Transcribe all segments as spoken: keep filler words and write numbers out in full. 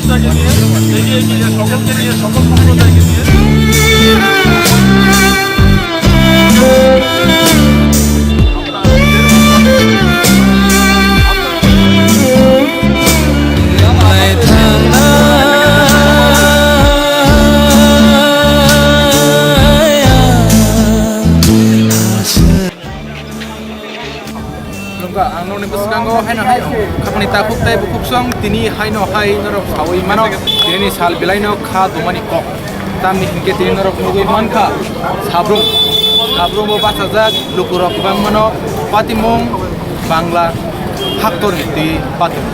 এগিয়ে গিয়ে সকলকে নিয়ে, সকল সম্প্রদায়কে নিয়ে Nungkha, ang nokni bwskango haino hai khapani takhuk tei bukhuk song tini haino hai norok saui mano, tinini sal belaino kha dumani kok. Tamni hinkhe tini norok nugui mankha, sabrum, sabrumo bachajak lukurok kwbangmano patimung Bangla haktorni twi patimung.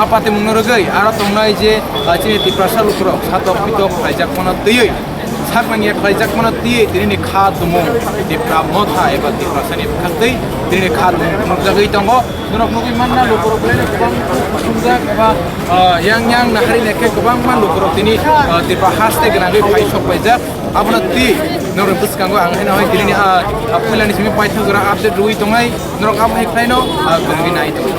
A patimungno rwgwi aro tongnai je, ah, chini Tiprasa lukurok satok pitok khlaijakmano twiwi, sak nangya khlaijakmano twiwi tinini kha tumung Tipra motha eba Tiprasani bwkhaktwi tinini kha tumung phunukjagwi tongo. Norok nugui manna lukurok belai kwbang thumjak eba, ah, yang yang nahari naikhe kwbangma lukurok tini, ah, Tipra haste gwnangwi phai sok paijak. Abono twi norok bwskango ang haino hai tinini, ah, ah, puilani simi paithak jora update rwui tongnai. Norok abo hai khlaino, ah, kwrwngwi nai tongo.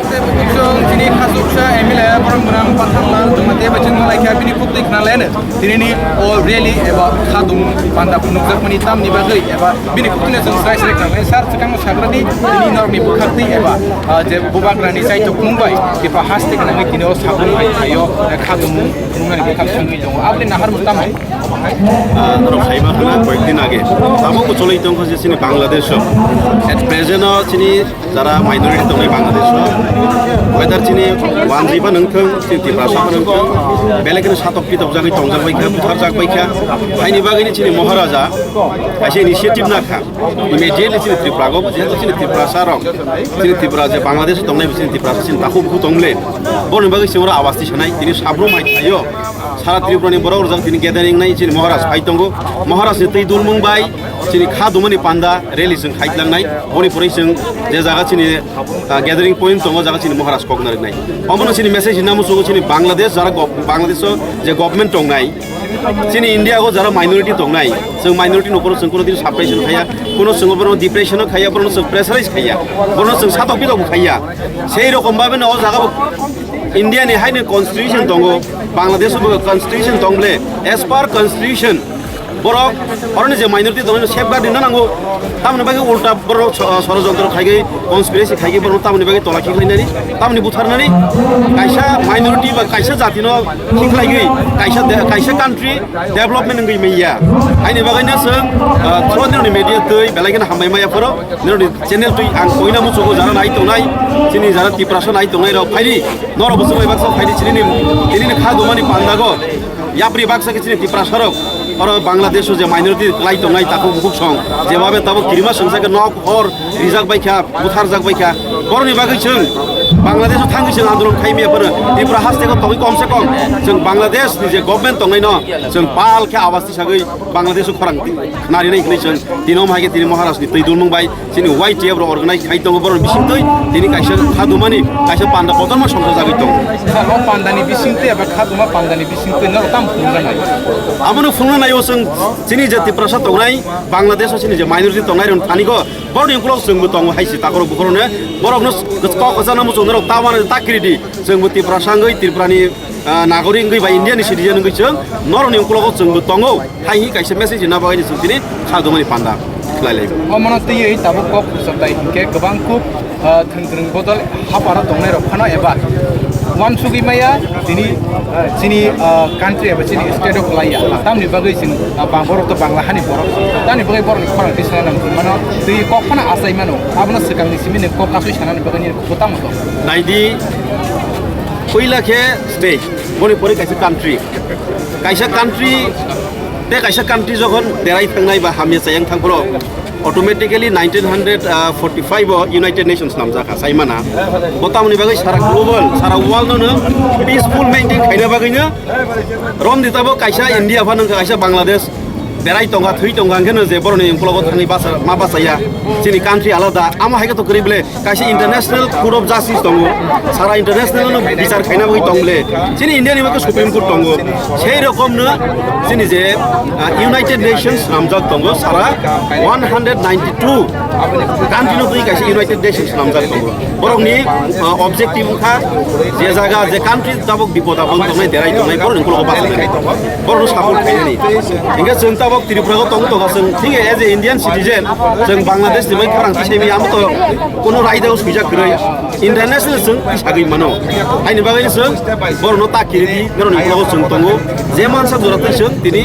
Tei bukhuk song chini khasuksa M L A borok bwrang Pathang Lal Jamatia bai chwng malai kha bini khuktwi khna leno. Tinini o rally eba khadum panda phunukjakmani tamni bagwi eba bini khuktwino chwng srai srai khna lai. Sir, swkangno sagradi, tini norokni bwkhaktwi eba, ah, je bubagrani chaitok mung bai Tipra haste gwnangwi tini o sabrum hai phaio, eh, khadum mung phunuknani bwkhak swngwi tongo. Aboni naharmung tamo? Ah, norok saiba khna koyekdin age. Tabuk bo choloi tongkha je chini Bangladesh o. At present o chini jara minority tongnai Bangladesh o. Whether chini Wanji ba nungthung, chini Tiprasa ba nungthung, belai kheno satok pitok jagwi tongjak bai kha, butharjak bai kha. Haini bagwini chini Maharaja kaisa initiative na kha. Immediately chini Tripura go, jehetu chini Tiprasa rok, chini Tripura je Bangladesh o tongnai, chini Tiprasa chini takhuk bukhu tong le. Boni bagwi chini oro awas tisanai, tini sabrum hai thaio. Sara Tripura ni borok rok tini gathering nai chini Maharaj phai tongo. Maharaj ni twi dulmung bai chini kha dumani panda rally chwng khai tlangnai. Boni pore chwng je jaga chini, ah, gathering point tongo, jaga chini Maharaj kok nariknai. Omono chini message hinna muchungo chini Bangladesh jara gov-, Bangladesh o je government tongnai, chini India o jara minority tongnai, chwng minority ni upor chwng kono din suppression khaiya, kono chwng oborno depression o khaiya, borno chwng pressurize khaiya, borno chwng satok pitok bo khaiya. Sei rokom babe no o jaga bo India ni haino constitution tongo, Bangladesh bo constitution tong ble, as per constitution borok oroni je minority tongo safeguard rina nango, tamoni bagwi ulta borok so-, sorojontro khaigwi conspiracy khaigwi borok tamoni bagwi tola khiklainani, tamoni butharnani, kaisa minority ba kaisa jatino khiklaigwi kaisa de-, kaisa country development wngwi manya. Haini bagwino chwng, ah, through nirokni media twi belai kheno hambai maya phoro, nirokni channel twi ang koina muchungo jara nai tongnai, chini jara Tiprasa nai tongnai rok phaidi, norok bo chwng bai baksa phaidi, chini ni, chini ni kha dumani pandago yapri baksa khe chini Tiprasa rok oro Bangladesh o je minority lai tongnai takhuk bukhuk song, jebabe tabuk kirima swngsa khe nok hor rijak bai kha, butharjak bai kha. Boroni bagwi chwng Bangladesh o thangwi chwng andolon khai maya phano Tripura haste ko tongwi kom se kom chwng Bangladesh ni je government tongnai no chwng pal khe awas tisagwi Bangladesh o khorang narinai hinwi chwng tini om hai khe tini Maharaj ni twi dulmung bai chini Y T F rok organize khai tongo borok bising twi tini kaisa khadumani kaisa panda kotorma songsa jagwi tongo. Sir, o pandani bising twi eba khaduma pandani bising twi norok tamo phunukna nai? Abono phunukna nai o chwng chini je Tiprasa tongnai Bangladesh o chini je minority tongnai rok thani go Borokni ukulok chwngbo tongo hai se takhorok bukhorokno. Borokno kok kwchangno muchung norok ta mano ta kiri di. Chwngbo Tiprasa wngwi, Tripurani, ah, nagorik wngwi ba Indiani citizen wngwi chwng norokni ukulogo chwngbo tongo. Hai hi kaisa message rwna bagwi chwng tini khadumani panda khlai lai. Omono twiwi tabuk kok khursa tai hinkhe kwbang kuk, ah, thwng kwrwng bodol haparo tongnai rok phano eba uansugwi maya tini, ah, chini, ah, country eba chini state o kwlaiya. Tamni bagwi chwng, ah, ba-, borok to Bangla hani borok. Tamni bagwi borokni khorang tisana nang mano twi kok phano achai mano. Abono swkangni simi ni kok kasui sanani bagwi nini kok tamo to. Naidi, puila khe state, boni pore kaisa country. Kaisa country, te kaisa country jokhon derai thangnai ba hamya chayang thangphro, automatically nineteen hundred forty-five o United Nations namjakha, saimana. Bo tamoni bagwi sara global, sara world no peaceful maintain khaina bagwi no romdi tabo kaisa India phano kaisa Bangladesh, berai tonga, thwi tonga, hwnkhe no je boroni ukologo thangwi basa, ma bachaya, chini country alada, amo hai khe to kwrwi bole, kaisa international court of justice tongo, sara international no bichar khaina bagwi tong bole, chini India ni bagwi Supreme Court tongo, sei rokom no chini je, ah, United Nations swnamjak tongo, sara one hundred ninety-two country no twi kaisa United Nations swnamjak tongo. Borokni, ah, objective wngkha je jaga je country tabok bipod apod tongnai, derai tongnai, borokni ukologo bachai nai, borokno support khainani. Hingke chwng tabok Tripura o tong tongo chwng, thik as a Indian citizen, chwng Bangladesh ni bai khorang tisai mi amo to kono raida o suijak kwrwi, international chwng tisagwi mano. Haini bagwi chwng borokno ta kiribi, borokni ukologo chwng tongo. Je mansa jora twi chwng tini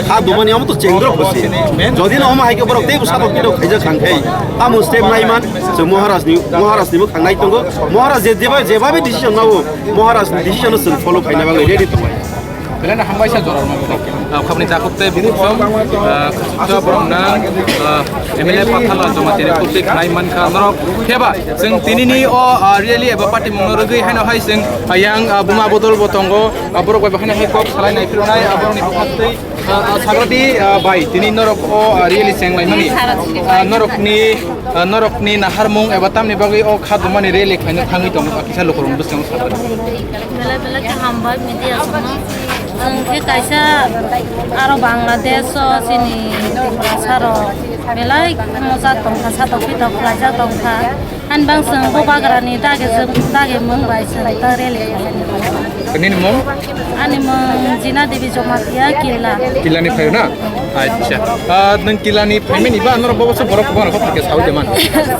ha dumani amo to chengdrop hosi. Jodi no omo hai khe borok teibo satok pitok khaijak thang khai, tamo step naiman chwng Maharaj ni, Maharaj ni bwkhang nai tongo. Maharaj je jeba-, jebabe decision nao, Maharaj ni decision no chwng follow khaina bagwi ready tongo. Belai no hambai sa jora rwma bwkhak. Ah, khapni takhuk tei bukhuk song, ah, khasuksa borok nang, ah, M L A Pathala Jamatia ni khuk twi khnai mankha norok. Phiyaba chwng tinini o, ah, rally eba party mungno rwgwi haino hai chwng, ah, yang, ah, buma bodol bo tongo, ah, borok bai bo haino hai kok salai nai philonai, ah, borokni bwkhak twi. Ah, ah, sagradi, ah, bai, tini norok o, ah, rally chenglaimani, ah, norokni, ah, norokni naharmung eba tamni bagwi o kha dumani rally khaina thangwi tongo, ah, kisa lukurokni bwskango sagradi. Belai belai khe hambai media songno. Chwng khe kaisa aro Bangladesh o chini Tiprasa rok belai moja tongkha, satok pitok khlaijak tongkha. Ani bang chwng Bubagrani dagi chwng dagi mung bai chwng ta rally khainani. Nini mung? Ani mung Jina Devi Jamatia Killa. Killani phaio na? Acha. Ah, nwng Killani phaimani ba norok bobo se borok borok kok ke sawi de man.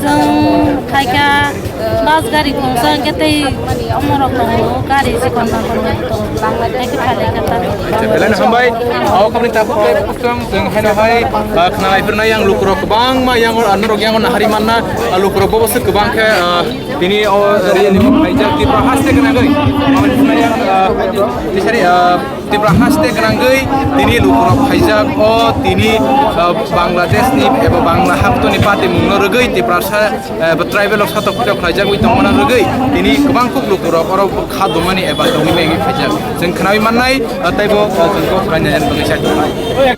Chwng khaika bus gari khungsa hwnkhe tei omorok tongo, gari chikon nakon tongo. Hai khe phalai kha ta. Acha, belai no hambai. O khapni takhuk tei Chwng, chwng haino hai, ah, khna lai phirnai yang lukurok kwbangma yang, ah, norok yang nahari manna, ah, lukurok bobo se kwbang khe, ah, tini o rally ni mung khaijak Tripura haste gwnangwi. Abo phirnai yang, ah, tisari, ah, Tripura haste gwnangwi tini lukurok khaijak o tini, ah, Bangladesh ni eba Bangla haktoni party mungno rwgwi Tiprasa eh, bo tribal rok satok pitok khlaijagwi tongmani rwgwi tini kwbang kuk lukurok oro kha dumani eba tongwi mengwi khaijak. Chwng khnawi mannai, eh, teibo, eh, chwng kok khlainani bagwi sai tongnai.